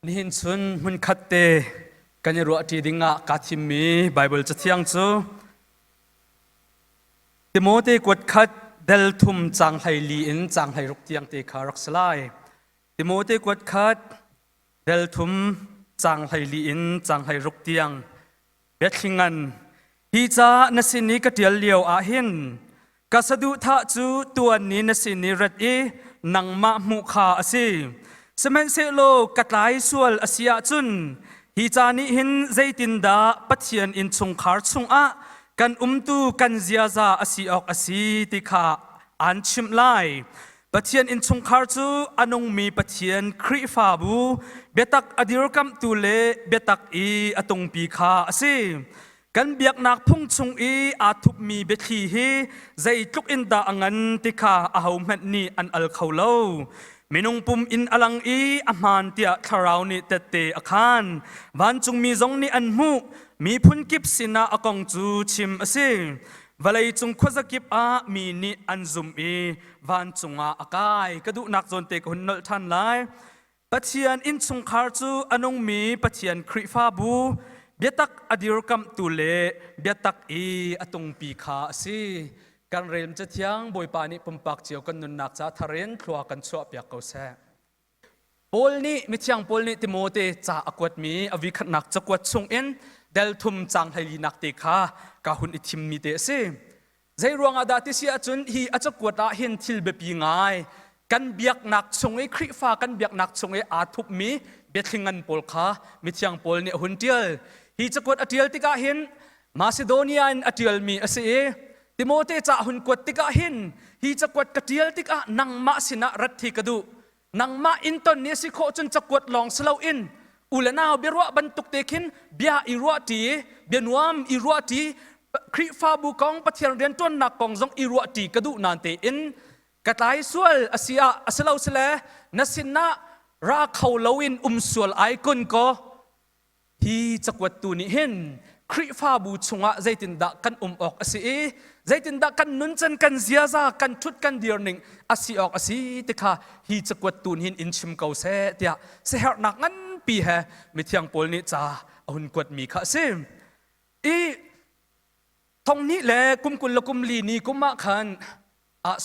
Nihin chun hmunkhat te kan i ruahṭi dingah kaa thimmi Baibal Cathiang cu Timote kuat khat del thum caang 14 in caang 16 tiang te kha rak si lai. Timote kuat khat del thum caang 14 in caang 16 tiang. Biathli ngan, hi ca na sin i ka ṭial lio ah hin ka saduhthah cu tuan ni na sin i rat i nangmah hmuh kha a si. Sihmanhsehlaw ka tlai sual a si ahcun hi ca nih hin zeitindah Pathian innchungkhar chungah kan umtu kan ziaza a si awk a si ti kha aan chimh lai. Pathian innchungkhar cu a nungmi Pathian Khrihfabu biatak a dirkamhtu le biatak i a tungpi kha a si. Kan biaknak phung chung i aa thupmi biathli hi zeitluk in dah a ngan ti kha ahohmanh nih an al kho lo. Minung pum in a lang i a hmaan tiah thlarau nih tette a khaan. Vancungmi zong nih an hmuh. Miphun kip sinah a kong cu chim a si. Vawleicung khuazakip ah mi nih an zumh i vancung ah a kai. Ka duhnak zawn te ka hun nolh ṭhan lai. Pathian innchungkhar cu a nungmi Pathian Khrihfabu biatak a dirkamhtu le biatak i a tungpi kha a si. Kan rel cathiang Bawipa nih pumpak cio kan nunnak ca thar in thlua kan chuahpiak ko seh. Paul nih mithiang Paul nih Timote ca a kuatmi a vikhatnak cakuat chungin del thum caang 14nak te kha ka hun i thimmi te a si. Zei ruangah dah ti si ahcun hi a cakuat ah hin thil biapi ngai kan biaknak chung i Khrihfa kan biaknak chung i aa thupmi biathli ngan pawl kha mithiang Paul nih a hun ṭial. Hi cakuat a ṭial tikah hin Macedonia in a ṭialmi a si i Timote ca a hun kuat tikah hin hi cakuat ka ṭial tikah nangmah sinah rat hi ka duh. Nangmah in ton ni a si khawh cun cakuat lawng si loin u le nau biaruah bantuk te khin bia i ruahṭi, bia nuam i ruahṭi, Khrihfabu kong Pathian rianṭuannak kong zong i ruahṭi ka duh nain tein ka tlai sual a si ah a si lo sile na sinah ra kho loin um sual ai kun kaw Hi cakuattu nih hin Khrihfabu chungah zeitindah kan um awk a si i zeitindah kan nuncan kan ziaza kan ṭhut kan dir ning a si awk a si ti kha hi cakuattu nih hin in chim ko seh tiah siaherhnak nganpi he mithiang Paul nih ca a hun kuatmi kha a si. I thong hnih le kum 24 ni kum ah khan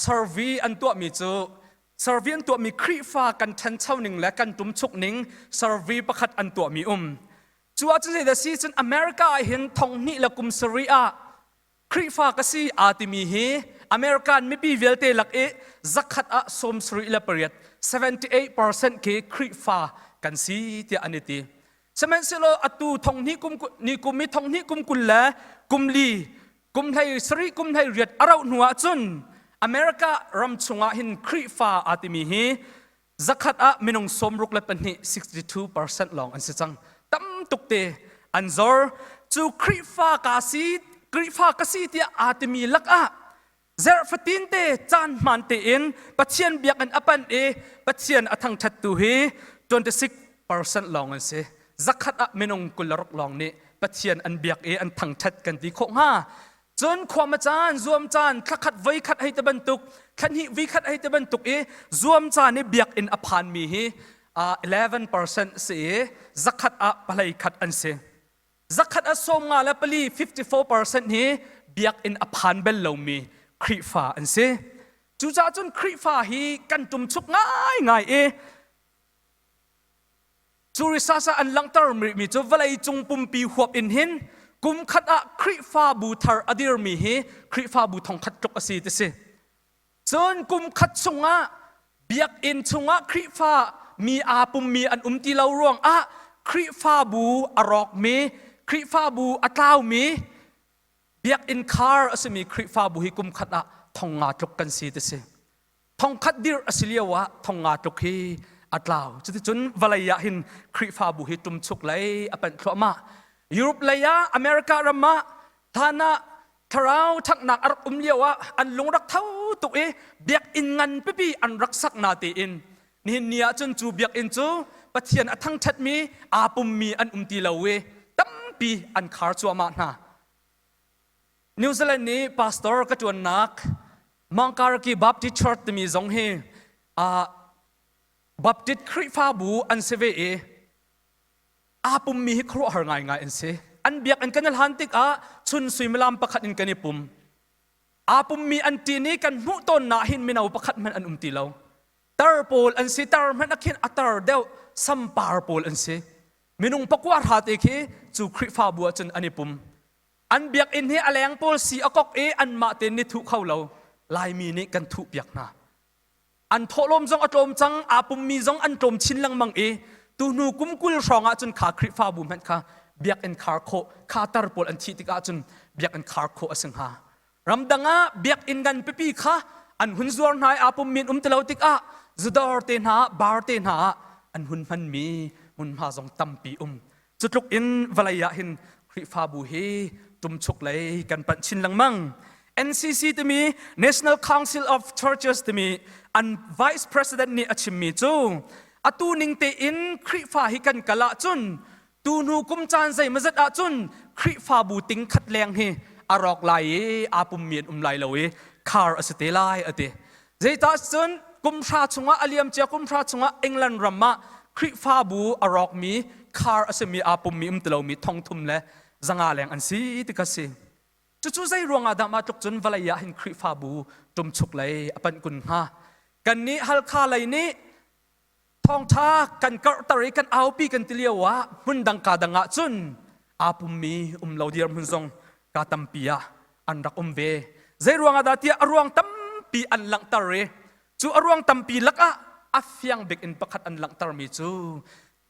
survey an tuahmi cu survey an tuahmi Khrihfa kan ṭhancho ning le kan ṭumchuk ning survey pakhat an tuahmi um. Cu ahcun zeidah si cun America ah hin thong hnih le kum sarih ah Khrihfa ka si aa timi hi American mipi vialte lak i zakhat ah 78 78% khi Khrihfa kan si tiah an i ti. Sihmanhsehlaw atu thong hnih kum ni kum i thong hnih kum kul le kum li kum hlei sarih kum hlei riat a rauh hnu ah cun America ram chungah hin Khrihfa aa timi hi zakhat ah minung 62 62% lawng an si cang. Tam tuk te an zor. Cu Khrihfa ka si Khrihfa ka si tiah aa timi lakah Zarh fatin te caan hmaan tein Pathian biakinn a panh i Pathian a thangṭhattu hi 26% lawng an si. Zakhat ah minung 26 lawng nih Pathian an biak i an thangṭhat kan ti khawh hnga. Cun khuama caan, zuam caan, thlakhat voikhat hei ti bantuk, thlahnih voikhat hei ti bantuk i zuam caan i biakinn a phanmi hi 11% si i zakhat ah pahlei khat an si. Zakhat a 54 54% hi biakinn a phan bel lomi Khrihfa an si. Cucaah cun Khrihfa hi kan ṭumchuk ngaingai i cu research ah an langhter mi cu vawlei cung pumpi huap in hin kum khat ah Khrihfabu thar a dirmi hi Khrihfabu thongkhat tluk a si ti si. Cun kum khat chungah biakinn chungah Khrihfa mi aa pummi an um ti lo ruangah Khrihfabu a rawkmi, Khrihfabu a tlaumi, biakinn khar a simi Khrihfabu hi kum khat ah thong nga tluk kan si ti si. Thong khat dirh a si lio ah thong nga tluk hi a tlau. Cuticun vawlei ah hin Khrihfabu hi ṭumchuk lei a panh thluahmah. Europe lei ah America ram ah hlan ah thlarau ṭhanghnak a rak um lio ah an lung rak tho tuk i biakinn ngan pipi an rak sak na tein nihin ni ah cun cu biakinn cu Pathian a thangṭhatmi aa pummi an um ti lo i tampi an khar cuahmah hna. New Zealand nih pastor ka ṭuannak Mangkaraki Baptist Church timi zong hi Baptist Khrihfabu an si ve i. Aa pummi hi khuaruahhar ngaingai an si. An biakinn kan i hlan tikah chun suimilam pakhat in kan i pum. Aa pummi an ṭin i kan hmuh tawnnak hin mino pakhat hmanh an um ti lo. Tar pawl an si, tar hmanh ah khin a tar deuh sampar pawl an si. Minung pakua hra te khi cu Khrihfabu ah cun an i pum. An biakinn hi a leng pawl si a kok i anmah tein ni thuh kho lo. Laimi nih kan thuhpiak hna. An thawhlawm zong a tlawm cang, aa pummi zong an tlawm chin lengmang i tuhnu kum 20 hrawng ah cun kha Khrihfabu hmanh kha biakinn khar khawh, kha tar pawl an thih tikah cun biakinn khar khawh a si hnga. Ramdang ah biakinn ngan pipi kha an hun zuar hna i aa pummi an um ti lo tikah zudawr te hna, bar te hna ah an hun hmanmi hmunhma zong tampi um. Cutluk in vawlei ah hin Khrihfabu hi ṭumchuk lei kan panh chin lengmang. NCC timi National Council of Churches timi an Vice President nih a chimmi cu atu ning tein Khrihfa hi kan kal ahcun tuhnu kum caan zeimawzat ahcun Khrihfabu ting khat leng hi a rawk lai i aa pummi an um lai lo i khar a si te lai a ti. Zeicah cun kumhra chungah a liamcia kumhra chungah England ram ah Khrihfabu a rawkmi khar a simi aa pummi um ti lomi thongthum le zanga leng an si ti kha si. Cucu zei ruangah dah mah tluk cun vawlei ah hin Khrihfabu ṭumchuk lei a panh kun hnga? Kannih Halkha lei nih thawngṭha kan karhter i kan aupi kan ti lio ah hmun dang ka dang ah cun aa pummi um lo dirhmun zong ka tampi ah an rak um ve. Zei ruangah dah tiah a ruang tampi an langhter i cu a ruang tampi lakah a fiang bik in pakhat an langhtermi cu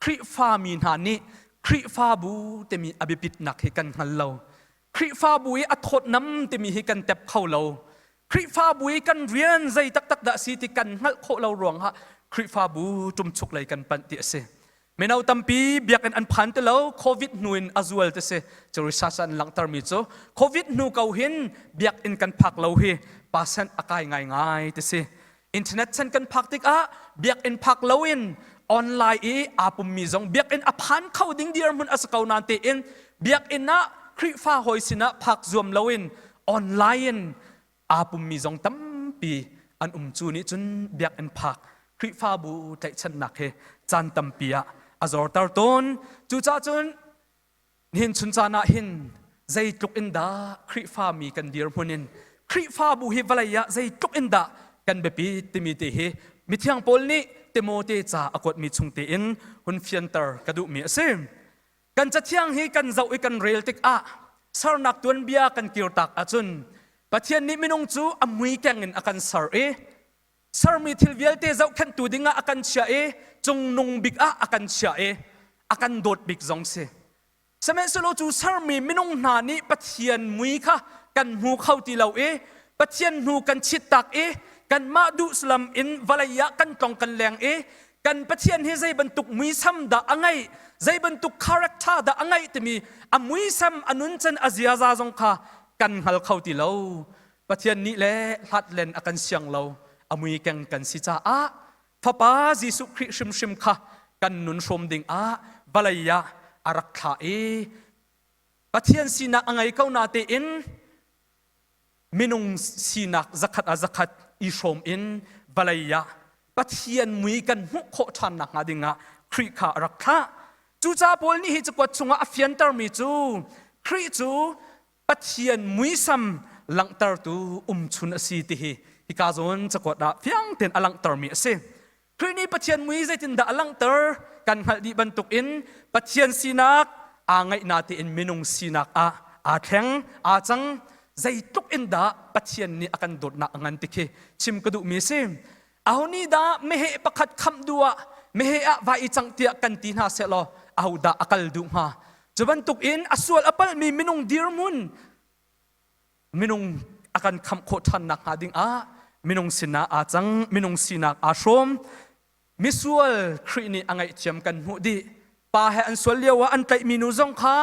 Khrihfami hna nih Khrihfabu timi a biapitnak hi kan hngal lo. Khrihfabu i a thawtnam timi hi kan tep kho lo. Khrihfabu i kan rian zei taktak dah si ti kan hngalh khawh lo ruangah Khrihfabu ṭumchuk lei kan panh ti a si. Mino tampi biakinn an phan ti lo, COVID hnu in a zual ti si. Cu research an langhtermi cu COVID hnu ko hin biakinn kan phak lo hi percent a kai ngaingai ti si. Internet chan kan phak tikah biakinn phak loin online i aa pummi zong biakinn a phan kho ding dirhmun a si ko nain tein biakinn ah Khrihfa hawi sinah phak zuam loin online in aa pummi zong tampi an um. Cu nih cun biakinn phak Khrihfabu tlaihchannak hi caan tampi ah a zorter tawn. Cucaah cun nihin chun caan ah hin zeitluk in dah Khrihfami kan dirhmun in Khrihfabu hi vawlei ah zeitluk in dah kan biapi timi te hi mithiang Paul nih Timote ca a kuatmi chung tein hun fianter ka duhmi a si. Kan cathiang hi kan zoh i kan rel tikah sernak tuanbia kan kirtak ahcun Pathian nih minung cu a mui keng in a kan ser i sermi thil vialte zohkhenhtu dingah a kan chiah i cungnung bik ah a kan chiah i a kan dawt bik zong si. Sihmanhsehlaw cu sermi minung hna nih Pathian mui kha kan hmu kho ti lo i Pathian hnu kan chittak i kanmah duh salam in vawlei ah kan tlong kan leng i kan Pathian hi zei bantuk muisam dah a ngeih, zei bantuk character dah a ngeih timi a muisam, a nuncan, a ziaza zong kha kan hngal kho ti lo. Pathian nih le hlat len a kan siang lo, a mui keng kan si caah Fapa Jesuh Khrih hrimhrim kha kan nun hrawm ding ah vawlei ah a rak thlah i Pathian sinak a ngei ko na tein minung sinak zakhat ah zakhat i hrawm in vawlei ah Pathian mui kan hmuh khawh ṭhan nakhnga dingah Khrih kha a rak thlah. Cucaah Paul nih hi cakuat chungah a fiantermi cu Khrih cu Pathian muisam langhtertu umchun a si ti hi hika zawn cakuat ah fiang tein a langhtermi a si. Khrih nih Pathian mui zeitindah a langhter kan hngalh dih bantukin Pathian sinak aa ngaih na tein minung sinak ah aa thleng, aa cang. Zeitluk in dah Pathian nih a kan dawtnak a ngan ti khi chim ka duhmi a si. Aho nih dah meheh pakhat khamh duh ah meheh ah vai i cang tiah kan ti hna sehlaw aho dah a kal duh hnga? Cu bantukin a sual a palhmi minung dirhmun minung a kan khamh khawh ṭhan nakhnga ding ah minung sinah aa cang, minung sinak aa hrawm. Misual Khrih nih a ngaihthiam kan hmuh dih. Pa he an sual lio ah an tlaihmi nu zong kha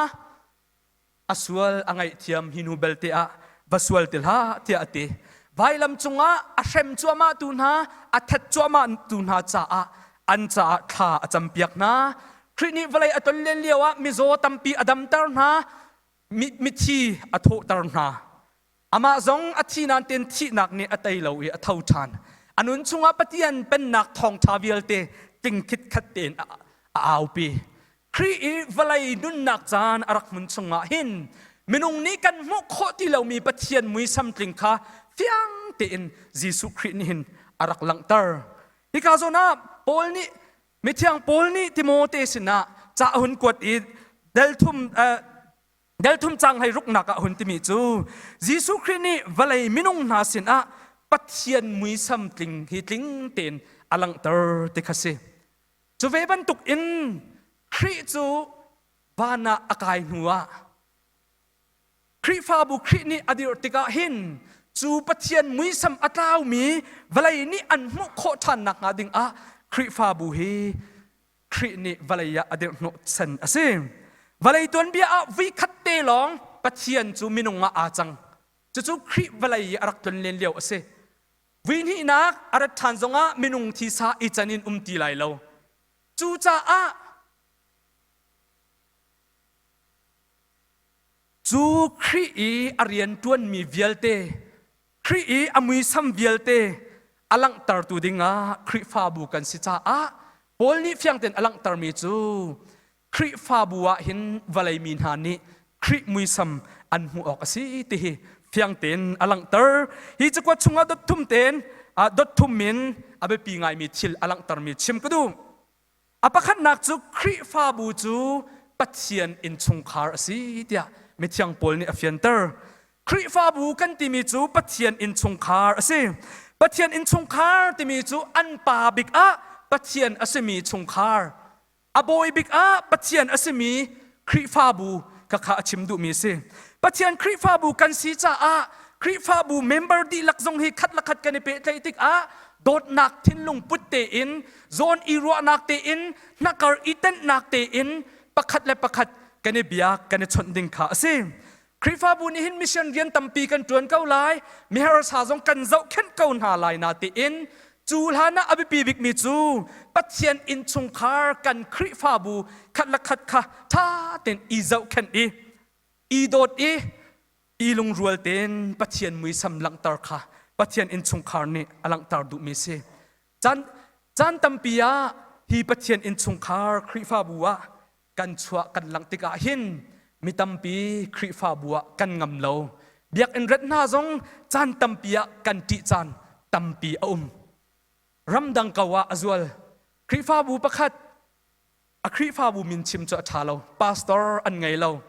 a sual a ngaihthiam, hi nu belte ah va sual ti hlah tiah a ti. Vailam cungah a hrem cuahmah tu hna, a that cuahmah tu hna caah an caah thla a campiak hna. Khrih nih vawlei a ton len lio ah mizaw tampi a damter hna, mithi a thawhter hna. Amah zong a thi nain ten thihnak nih a tei lo i a tho ṭhan. A nun chungah Pathian pennak thawngṭha vialte tling khitkhat tein a aupi. Khrih i vawlei nunnak caan a rak hmun chungah hin minung nih kan hmuh khawh ti lomi Pathian muisam tling kha fiang tein Jesuh Khrih nih hin a rak langhter. Hika zawn ah Paul nih mithiang Paul nih Timote sinah ca a hun kuat i delthum delthum cang hlei ruknak ah hun timi cu Jesuh Khrih nih vawlei minung hna sinah Pathian muisam tling hi tling tein a langhter ti kha si. Cu ve bantuk in Khrih cu van ah a kai hnu ah Khrihfabu Khrih nih a dirh tikah hin cu Pathian muisam a tlaumi vawlei nih an hmuh khawh ṭhan nakhnga ding ah Khrihfabu hi Khrih nih vawlei ah a dirh hnawh chan a si. Vawlei tuanbia ah voikhat te lawng Pathian cu minung ah aa cang. Cucu Khrih vawlei i a rak tlun len lio a si. Vuihnihnak a rat ṭhan zongah minung thisa i can in um ti lai lo. Cucaah cu Khrih i a rian ṭuanmi vialte, Khrih i a muisam vialte a langhtertu dingah Khrihfabu kan si caah Paul nih fiang tein a langhtermi cu Khrihfabu ah hin vawlei mi hna nih Khrih muisam an hmuh awk a si ti hi fiang tein a langhter. Hi cakuat chungah dot thum tein dot thum in a biapi ngaimi thil a langhtermi chim ka duh. A pakhatnak cu Khrihfabu cu Pathian innchungkhar a si tiah mithiang Paul nih a fianter. Khrihfabu kan timi cu Pathian innchungkhar a si. Pathian innchungkhar timi cu an pa bik ah Pathian a simi chungkhar A bawi bik ah Pathian a simi Khrihfabu ka kha a chim duhmi a si. Pathian Khrihfabu kan si caah Khrihfabu member dihlak zong hi khat le khat kan i pehtlaih tikah dawtnak thinlung put tein zawn i ruahnak tein hnakar i tenhnak tein pakhat le pakhat kan i biak kan i chawnh ding kha a si. Khrihfabu nih hin mission rian tampi kan ṭuan ko lai, miharsa zong kan zohkhenh ko hna lai na tiin cu hlan ah a biapi bikmi cu Pathian innchungkhar kan Khrihfabu khat le khat kha ṭha tein i zohkhenh i i dawt i i lungrual tein Pathian muisam langhter kha Pathian innchungkhar nih a langhter duhmi si. Caan, caan tampi ah hi Pathian innchungkhar Khrihfabu ah kan chuah kan langh tikah hin mi tampi Khrihfabu ah kan ngam lo. Biakinn ret hna zong caan tampi ah kan ṭih caan tampi a um. Ramdang ko ah a zual. Khrihfabu pakhat a Khrihfabu min chim cu a ṭha lo. Pastor an ngei lo.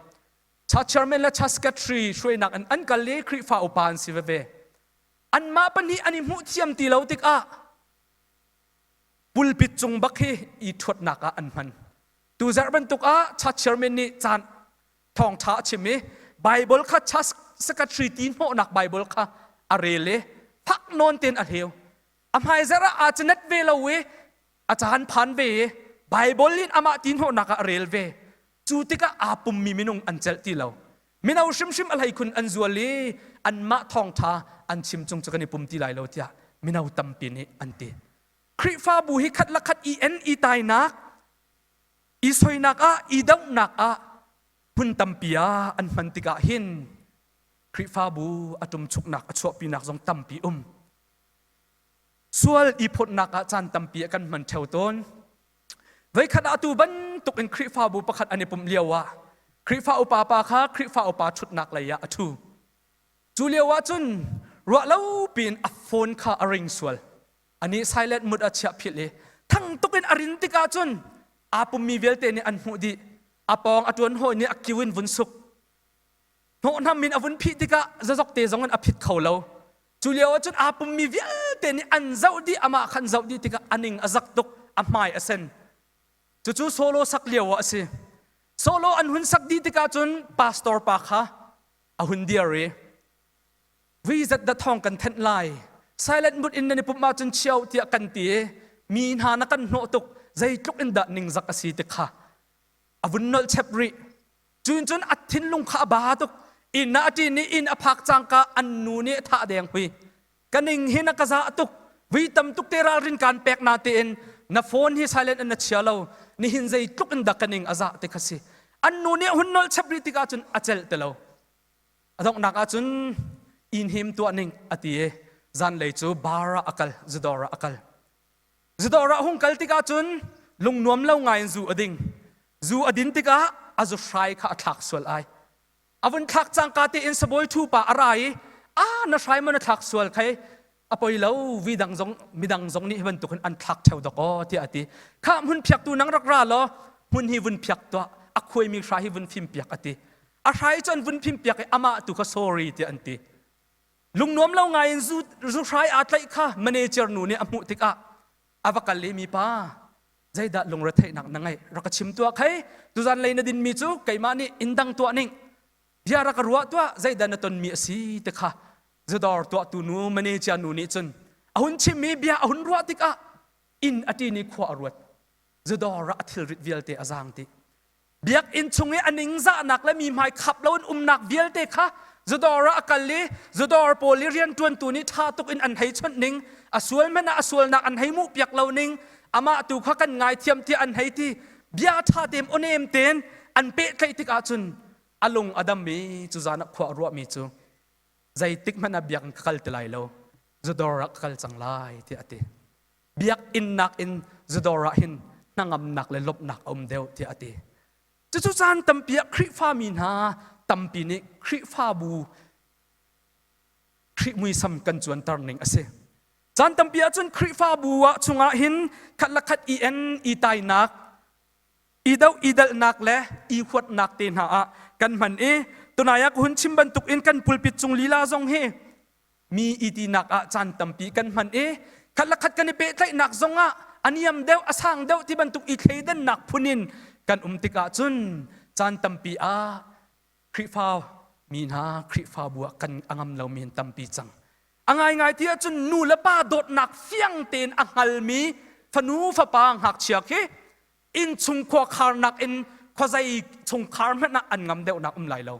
Church chairman le church secretary hruainak in an kal i Khrihfa upa an si veve. Anmah pahnih an i hmuh thiam ti lo tikah pulpit cung bak hi i ṭhuatnak ah an hman. Tuzarh bantuk ah church chairman nih caan thawngṭha a chim i Bible kha church secretary ti hnawhnak Bible kha a rel i fak nawn tein a hleu. A hmaizarh ah aa canet ve lo i a caan phan ve i Bible in amah ti hnawhnak ah a rel ve. Cu tikah aa pummi minung an celh ti lo. Mino hrimhrim a hleikhun an zual i anmah thawngṭha an chim chung cu kan i pum ti lai lo tiah mino tampi nih an ti. Khrihfabu hi khat le khat i en i tainak, i soinak ah, i dohnak ah hmun tampi ah an hman tikah hin Khrihfabu a ṭumchuknak a chuahpinak zong tampi um. Sual i phawtnak ah caan tampi ah kan hman ṭheo tawn. Voikhat ah atu bantuk in Khrihfabu pakhat an i pumh lio ah Khrihfa upa pa kha Khrihfa upa ṭhutnak lei ah a ṭhu. Cu lio ah cun ruah lo piin a phone kha a ring sual. Anih silent mut a chiah philh i thang tuk in a rin tikah cun aa pummi vialte nih an hmuh dih. A pawng a ṭuan hawi nih a kiu in vun suk. Hnawhnam in a vun phih tikah zazok te zong in a phit kho lo. Cu lio ah cun aa pummi vialte nih an zoh dih amah khan zoh dih tikah a ning a zak tuk a hmai a sen. Cucu solo sak lio ah a si. Solo an hun sak dih tikah cun pastor pa kha a hun dir i vui zat dah thawng kan thenh lai silent mut in nan i pumh ahcun chiao tiah kan ti i mi hna na kan hnawh tuk zeitluk in dah ningzak a si ti kha a vun nolh chep rih cun cun a thinlung kha a ba tuk inn ah a ṭin i inn a phak cangka an nu nih a thah deng hui ka ning hi na ka zah tuk vui tam tuk te ralrin kaan pek na tein na phone hi silent in na chia lo nihin zeitluk in dah ka ning a zah ti kha si an nu nih hun nolh chep rih tikah cun a celh ti lo A donghnak ahcun inn him tuah ning a ti i zanlei cu bar ah a kal, zudawr ah a kal. Zudawr ah hung kal tikah cun lungnuam lo ngai in zu a ding. Zu a din tikah a zu hrai kha a thlak sual ai. A vun thlak cangka tein sabawi ṭhu pa a ra i a na hrai maw na thlak sual khai a poi lo vi dang zong midang zong nih hi bantukin an thlak ṭheo dok aw tiah a ti. Kha hmun phiaktu nang rak ra law hmun hi vun phiak tuah a khuaimi hrai hi vun fim piak a ti. A hrai cu an vun phim piak i amah tu kha sorry tiah an ti. Lungnuam lo ngai in zu, zu hrai aa tlaih kha manager nu nih a hmuh tikah a va kal i mipa zeidah lungretheihnak na ngeih rak ka chim tuah khei tuzan lei na dinmi cu keimah nih inn dang tuah ning bia rak ka ruah tuah zeidah na tonmi a si ti kha zudawr tuahtu nu manager nu nih cun a hun chimmi bia a hun ruah tikah inn a ṭin i khua a ruat zudawr ah a thilrit vialte a zaang dih Biakinn chung i a ningzahnak le mi hmai khap loin umnak vialte kha zudawr ah a kal i zudawr pawl i rianṭuantu nih ṭha tuk in an hei chawnh ning, a sual hmanh ah a sualnak an hei muhpiak lo ning, amah tu kha kan ngaithiam tiah an hei ti. Bia ṭha tein awnem tein an pehtlaih tikah cun a lung a dam i cu zan ah khua a ruahmi cu zeitik hmanh ah biakinn ka kal ti lai lo, zudawr ah ka kal cang lai tiah a ti. Biakinn nakin zudawr ah hin hnangamnak le lawmhnak a um deuh tiah a ti. Cucu caan tampi ah Khrihfami hna tampi nih Khrihfabu Khrih muisam kan cuanter ning a si. Caan tampi ahcun Khrihfabu ah chungah hin khat le khat i en i tainak, i doh i dalhnak le i huatnak te hna ah kan hman i tunai ah ka hun chim bantuk in kan pulpit cung lila zong hi mi i tinak ah caan tampi kan hman i khat le khat kan i pehtlaihnak zongah a niam deuh a sang deuh ti bantuk i thleidannak phun in kan um tikah cun caan tampi ah Khrihfa mi hna Khrihfabu ah kan a ngam lomi an tampi cang. A ngaingai ti ahcun nu le pa dawtnak fiang tein a hngalmi fanu fapa ngakchia khi innchung khuakharnak in khuazei chungkhar hmanh ah an ngam deuhnak um lai lo.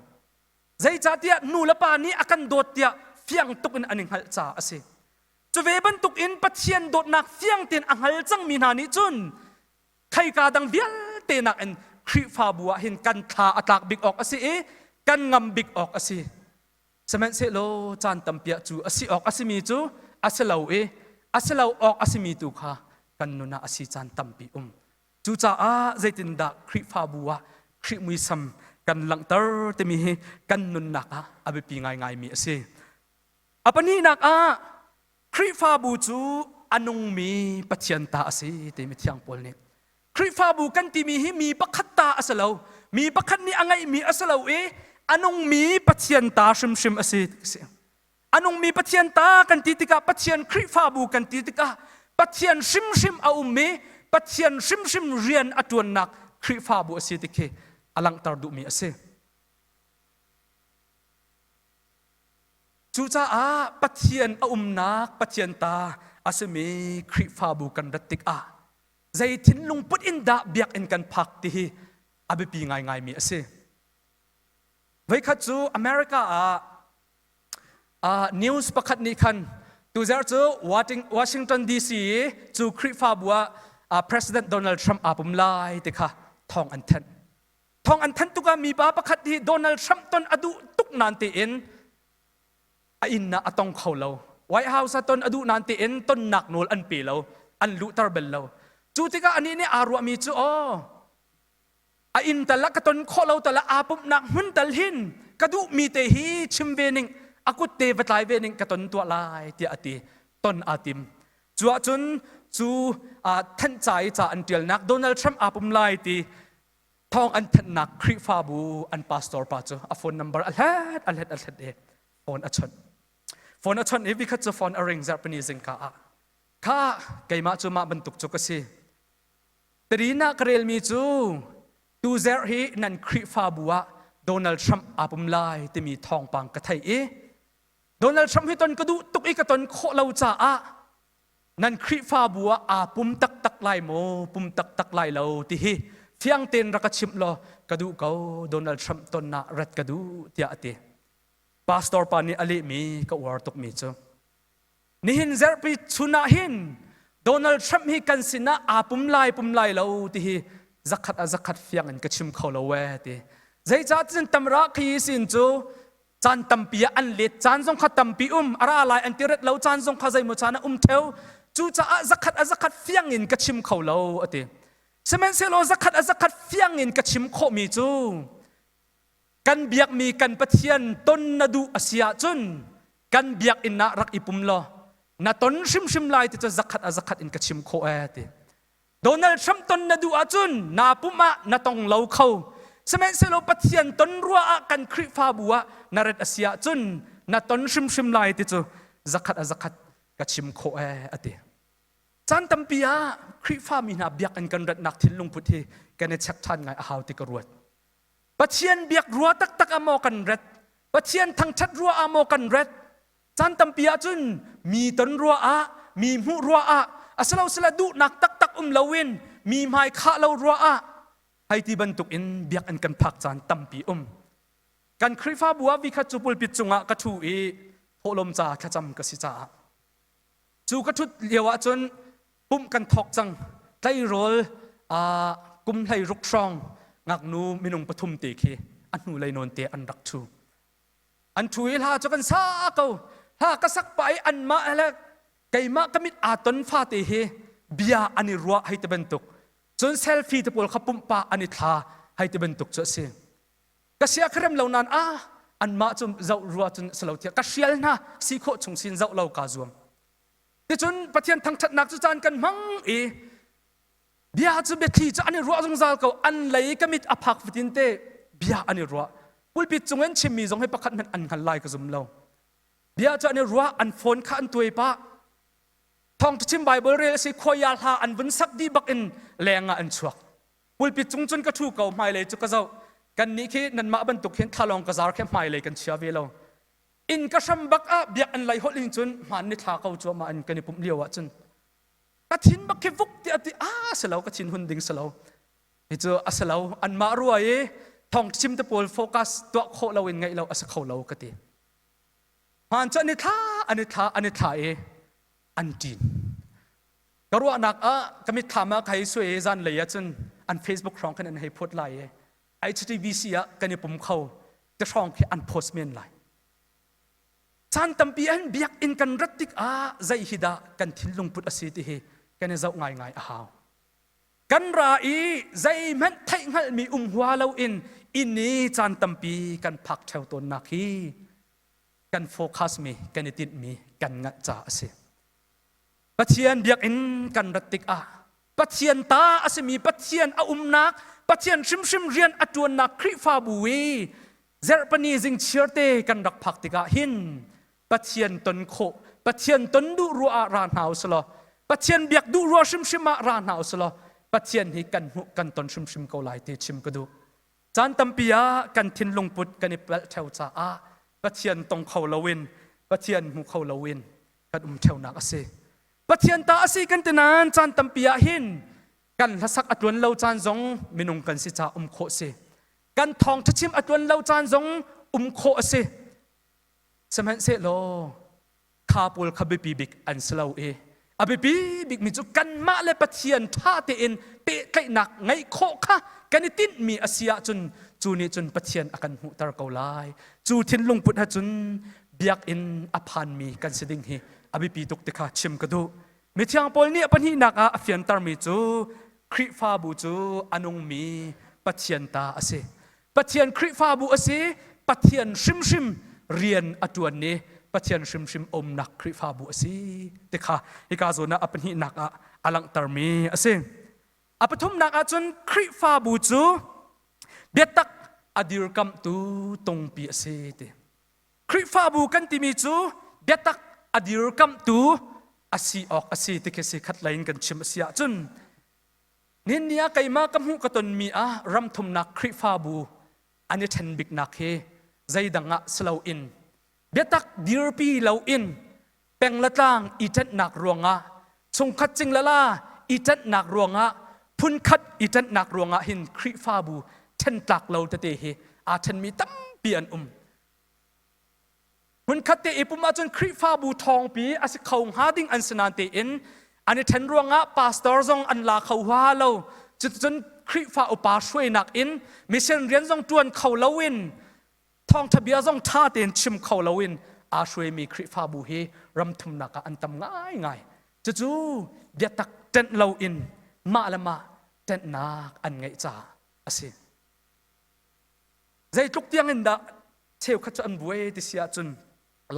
Zeicahtiah nu le pa nih a kan dawt tiah fiang tuk in an i hngalh caah a si. Cu ve bantuk in Pathian dawtnak fiang tein a hngal cangmi hna nih cun khaika dang vialte nakin Khrihfabu ah hin kan thla a tlak bik awk a si i kan ngam bik awk a si. Sihmanhsehlaw caan tampi ah cu a si awk a simi cu a si lo i a si lo awk a simi tu kha kan nun ah a si caan tampi um. Cucaah zeitindah Khrihfabu ah Khrih muisam kan langhter timi hi kan nunnak ah a biapi ngaingaimi a si. A pahnihnak ah Khrihfabu cu a nungmi Pathian ta a si timi Thiang Paul nih Khrihfabu kan timi hi mi pakhat ta a si lo. Mi pakhat nih a ngeihmi a si lo i a nungmi Pathian ta hrimhrim a si. A nungmi Pathian ta kan ti tikah Pathian Khrihfabu kan ti tikah Pathian hrimhrim a um i Pathian hrimhrim rian a ṭuannak Khrihfabu a si ti khi a langhter duhmi a si. Cucaah Pathian a umnak Pathian ta a simi Khrihfabu kan rat tikah zei thinlung put in dah biakinn kan phak ti hi a biapi ngaingaimi a si. Voikhat cu America ah News pakhat nih khan tuzarh cu Washington DC i cu Khrihfabu ah President Donald Trump aa pum lai ti kha thawng an thanh. Thawng an thanh tukah mipa pakhat hi Donald Trump ton a duh tuk nain tein a inn ah a tong kho lo. White House ah ton a duh nain tein tonnak nawl an pe lo, an luhter bal lo. Cu tikah anih nih aa ruahmi cu aw A inn tal ah ka ton khawh lo tal ah aa pumhnak hmun tal hin ka duhmi te hi chim ve ning a kut te va tlai ve ning ka ton tuah lai tiah a ti ton aa tim cu ahcun cu thanhca i ca an ṭialnak Donald Trump aa pum lai ti thawng an thanhnak Khrihfabu an pastor pa cu a phone number a hlet a hlet a hlet i phone a chawnh phone a chawnh i vikhat cu phone a ring zarhpini zingka ah kha keimah cu mah bantuk cu ka si Tarin ah ka relmi cu tuzerh hi nan Khrihfabu ah Donald Trump aa pum lai timi thawngpang ka theih i Donald Trump hi ton ka duh tuk i ka ton khawh lo caah nan Khrihfabu ah aa pum taktak lai maw pum taktak lai lo ti hi fiang tein rak ka chimh law ka duh ko Donald Trump ton ah rat ka duh tiah a ti. Pastor pa nih a lehmi ka uar tukmi cu Nihin zarhpi chun ah hin Donald Trump hi kan sinah aa pum lai pum lai lo ti hi zakhat ah zakhat fiang in ka chim kho lo ee ti. Zeicah cun tamra khi sin cu caan tampi ah an let caan zong kha tampi um a ra lai an ti ret lo caan zong kha zeimaw caan ah um theo cucaah zakhat a zakhat fiang in ka chim kho lo a ti. Sihmanhsehlaw zakhat a zakhat fiang in ka chim khawhmi cu kan biakmi kan Pathian ton na duh a si ahcun kan biakinn ah rak i pum law na ton hrimhrim lai ti cu zakhat a zakhat in ka chim khawh ee ti. Donald Trump ton na duh ahcun naa pum ah na tong lo kho. Sihmanhsehlaw Pathian ton rua ah kan Khrihfabu ah na ret a si ahcun na ton hrimhrim lai ti cu zakhat a zakhat ka chim khawh ee a ti. Caan tampi ah Khrihfami hna biakinn kan ratnak thinlung put hi kan i check ṭhan ngai a hau ti ka ruat. Pathian biak rua taktak ah maw kan ret? Pathian thangṭhat rua ah maw kan ret? Caan tampi ahcun mi ton rua ah, mi hmuh rua ah, asilosile duhnak taktak um loin mi hmai khah lo rua ah hei ti bantuk in biakinn kan phak caan tampi um. Kan Khrihfabu ah vikhat cu pulpit cungah ka ṭhu i thawhlawm ca thlacam ka si caah Cu ka ṭhut lio ahcun pumh kan thawk cang. Tleirawl kum 16 hrawng ngaknu minung pathum te khi a hnulei nawn te an rak ṭhu. An ṭhu i hla cu kan sa ko. Hla ka sak pah i anmah le keimah ka mit aa ton fate hi bia an i ruah hei ti bantuk. Cun selfie te pawl kha pumh pah an i thla hei ti bantuk cu a si. Ka sia ka rem lo nain ah anmah cu zoh rua cun si lo tiah ka hrial hna si khawh chung sin zoh lo kaa zuam. Ticun Pathian thangṭhatnak cu caan kan hmang i bia cu biathli cu an i ruah zungzal ko an lei ka mit a phak fatin te bia an i ruah. Pulpit cung in chimmi zong hi pakhat hmanh an hngal lai ka zum lo. Bia cu an i ruah an phone kha an tuai pah. Thawngṭha chim Bible rel a si khuaia hla an vun sak dih bak in leng ah an chuak. Pulpit cung cun ka ṭhu ko hmailei cu ka zoh. Kannih khi nanmah bantuk hin thlalawng ka zar khi hmailei kan chia ve lo. Inn ka hram bak ah biakinn lei holh in cun hmaan ni thla ko cuahmah in kan i pumh lio ah cun ka thin bak khi vuk tiah ti a si lo ka thin hun ding si lo. Hi cu a si lo anmah rua i thawng chim te pawl focus tuah khawh lo in ngaih lo a si kho lo ka ti. Hmaan cu an i thla an i thla an i thla i an ṭin. Ka ruahnak ah ka mitthlam ah ka hei suai i zanlei ah cun an Facebook hrawng khan an hei phawt lai i HTBC ah kan i pum kho ti hrawng khi an post men lai. Caan tampi an biakinn kan rat tikah zei hi dah kan thinlung put a si ti hi kan i zoh ngaingai a hau. Kan ra i zeihmanh theihhngalhmi um hua loin inn i caan tampi kan phak ṭheo tawnnak hi kan focus mi kan i tinhmi kan nganh caah a si. Pathian biakinn kan rat tikah Pathian ta a simi Pathian a umnak Pathian hrimhrim rian a ṭuannak Khrihfabu i zarhpani zingchiar te kan rak phak tikah hin Pathian ton khawh Pathian ton duh ruah ah ra hna u law Pathian biak duh ruah hrimhrim ah ra hna u law Pathian hi kan hmuh kan ton hrimhrim ko lai ti chim ka duh. Caan tampi ah kan thinlung put kan i palh ṭheo caah Pathian tong kho loin Pathian hmu kho loin kan um ṭheunak a si. Pathian ta a si kan ti nain caan tampi ah hin kan hlasak a tluan lo caan zong minung kan si caah um khawh si. Kan thawngṭha chim a tluan lo caan zong um khawh a si. Sihmanhsehlaw kha pawl kha biapi bik an si lo i a biapi bikmi cu kanmah le Pathian ṭha tein pehtlaihnak ngeih khawh kha kan i tinhmi a si ahcun cu nih cun Pathian a kan hmuhter ko lai. Cu thinlung put cun biakinn a phanmi kan si ding hi a biapi tuk ti kha chim ka duh. Mithiang Paul nih a pahnihnak ah a fiantermi cu Khrihfabu cu a nungmi Pathian ta a si. Pathian Khrihfabu a si, Pathian hrimhrim rian a ṭuan i Pathian hrimhrim umnak Khrihfabu a si ti kha hika zawn ah a pahnihnak ah a langhtermi a si. A pathumnak ah cun Khrihfabu cu biatak a dirkamhtu tungpi a si ti. Khrihfabu kan timi cu biatak a dirkamhtu a si awk a si ti khi si khat lei in kan chim a si ahcun nihin ni ah keimah ka hmuh ka tonmi ah ramthumnak Khrihfabu an i ṭhen biknak hi zeidang ah si loin biatak dirpi loin peng le tlang i ṭanhnak ruangah chungkhat cing le la i ṭanhnak ruangah phunkhat i ṭanhnak ruangah hin Khrihfabu ṭhentlak lo tete hi aa ṭhenmi tampi an um. Hmunkhat te i pum ahcun Khrihfabu ṭhawngpi a si kho hnga ding an si nain tein an i ṭhen ruangah pastor zong an la kho huaha lo. Cuticun Khrihfa upa hruainak in mission rian zong ṭuan kho loin thawngṭha bia zong ṭha tein chim kho loin aa hruaimi Khrihfabu hi ramthumnak ah an tam ngaingai. Cucu biatak ṭenh loin mah le mah Ṭanhnak an ngeih caah a si. Zeitluk tiang in dah cheukhat cu an buai ti si ahcun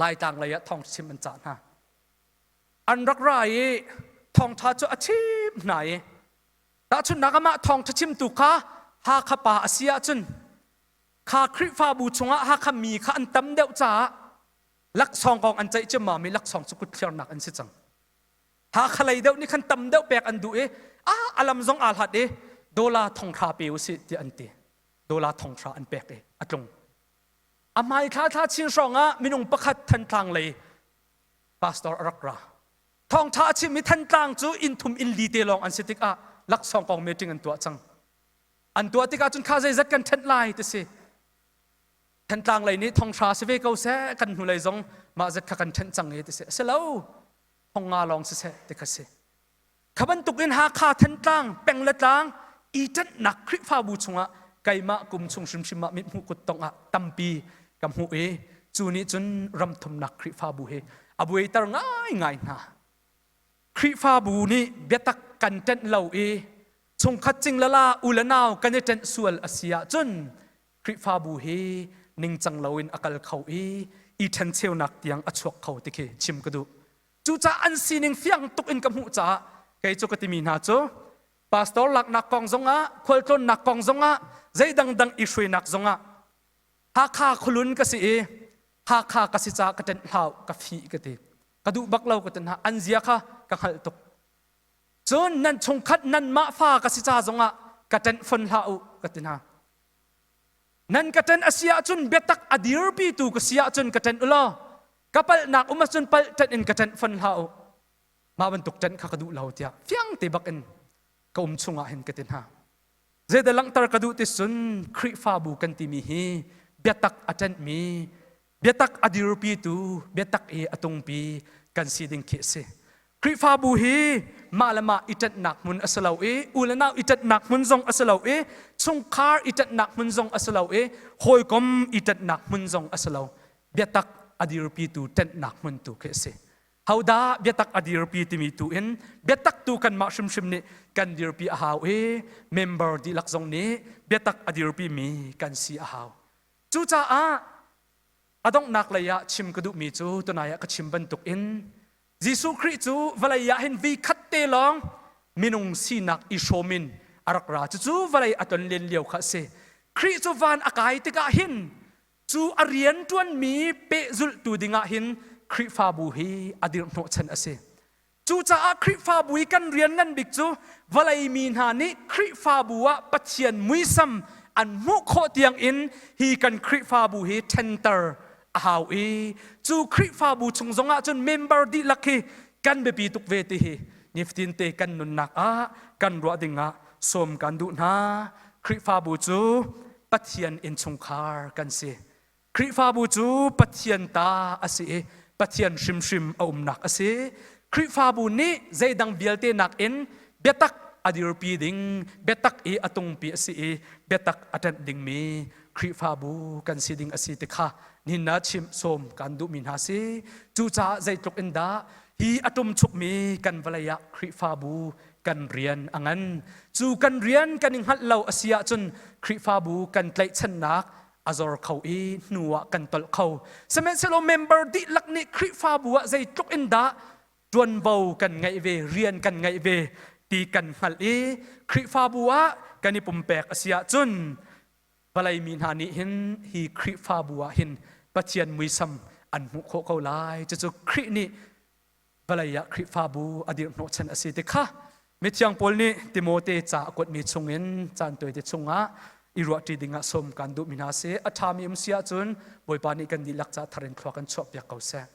Laitlang lei ah thawngchim an cah hna. An rak ra i thawngṭha cu a chim hna i tahchunhnak amah thawngṭha chimtu kha Hakha pa a si ahcun kha Khrihfabu chungah Hakha mi kha an tam deuh caah laksawng kong an ceih ciammam i laksawng cu kutthliarnak an si cang. Hakha lei deuh nih khan tam deuh pek an duh i a alam zong aa hlat i dollar thonghra pe usih tiah an ti. Dollar thonghra an pek i a tlung. A hmai thla thla chin hrawng ah minung pakhat Thantlang lei pastor a rak ra. Thawngṭha a chim i Thantlang cu inn thum inn li te lawng an si tikah laksawng kong meeting an tuah cang. An tuah tikah cun kha zeizat kan ṭhenh lai ti si. Thantlang lei nih thonghra si ve ko seh kan hnulei zong mah zat kha kan ṭhenh cang e ti si. A si lo. Thongnga lawng siseh ti kha si. Kha bantukin Hakha Thantlang peng le tlang i ṭanhnak Khrihfabu chungah keimah kum chung hrimhrim ah mithmuh kuttongh ah tampi ka hmuh i cu nih cun ramthumnak Khrihfabu hi a buaiter ngaingai hna. Khrihfabu nih biatak kan ṭenh lo i chungkhat cinglala u le nau kan i ṭenh sual a si ahcun Khrihfabu hi ningcang loin a kal kho i i ṭhencheunak tiang a chuak kho ti khi chim ka duh. Cucaah an sining fiang tuk in ka hmuh caah kei cu ka timi hna cu pastor laknak kong zongah khualtlawnnak kong zongah zei dangdang i hruainak zongah Hakha khualun ka si i Hakha ka si caah ka ṭenh hlau ka fih ka ti ka duh bak lo ka ti hna an zia kha ka hngalh tuk cun nan chungkhat nanmah fa ka si ca zongah ka ṭenh fon hlah u ka ti hna Nan ka ṭen a si ahcun biatak a dirpitu ka si ahcun ka ṭen u law ka palhnak um ahcun palh ṭenh in ka ṭenh fon hlah u. Mah bantuk ṭenh kha ka duh lo tiah fiang te bak in ka um chungah hin ka ti hna. Zeidah langhter ka duh ti cun Khrihfabu kan timi hi biatak a ṭenhmi, biatak a dirpitu, biatak i a tungpi kan si ding khi a si. Khrihfabu hi mah le mah i ṭanhnak hmun a si lo i u le nau i ṭanhnak hmun zong a si lo i chungkhar i ṭanhnak hmun zong a si lo i hawikom i ṭanhnak hmun zong a si lo. Biatak a dirpitu ṭanhnak hmun tu khi a si. Hodah biatak a dirpi timi tu in biatak tu kanmah hrimhrim nih kan dirpi a hau i member dihlak zong nih biatak a dirpi mi kan si a hau. Cucaah a donghnak lei ah chim ka duhmi cu tunai ah ka chim bantuk in Jesuh Khrih cu vawlei ah hin vi khat te lawng minung sinak i hrawm in a rak ra. Cucu vawlei a ton len lio kha a si. Khrih cu van a kai tikah hin cu a rian ṭuanmi pehzulhtu dingah hin Khrihfabu hi a dirhhnawhchan a si. Cucaah Khrihfabu i kan rian ngan bik cu vawlei mi hna nih Khrihfabu ah Pathian muisam an hmuh khawh tiangin hi kan Khrihfabu hi ṭhenter a hau i cu Khrihfabu chung zongah cun member dihlak hi kan biapi tuk ve ti hi nifatin te kan nunnak ah kan ruah dingah sawm kan duh hna. Khrihfabu cu Pathian innchungkhar kan si. Khrihfabu cu Pathian ta a si i Pathian hrimhrim a umnak a si. Khrihfabu nih zeidang vialte nakin biatak a dirpi ding, biatak i a tungpi a si i biatak a ṭanh dingmi Khrihfabu kan si ding a si ti kha nihin na chimh sawm kan duhmi hna si. Cucaah zeitluk in dah hi a ṭumchukmi kan vawlei ah Khrihfabu kan rian a ngan. Cu kan rian kan i hngalh lo a si ahcun Khrihfabu kan tlaihchannak a zor kho i hnu ah kan tolh kho. Sihmanhsehlaw member dihlak nih Khrihfabu ah zeitluk in dah ṭuanvo kan ngeih ve, rian kan ngeih ve ti kan hngalh i Khrihfabu ah kan i pumpek a si ahcun vawlei mi hna nih hin hi Khrihfabu ah hin Pathian muisam an hmuh khawh ko lai. Cucu Khrih nih vawlei ah Khrihfabu a dirhhnawhchan a si ti kha mithiang Paul nih Timote ca a kuatmi chungin caan tawite chungah i ruahṭi dingah sawm kan duhmi hna si. A ṭhami um si ahcun Bawipa nih kan dihlak ca thar in thlua kan chuahpiak ko seh.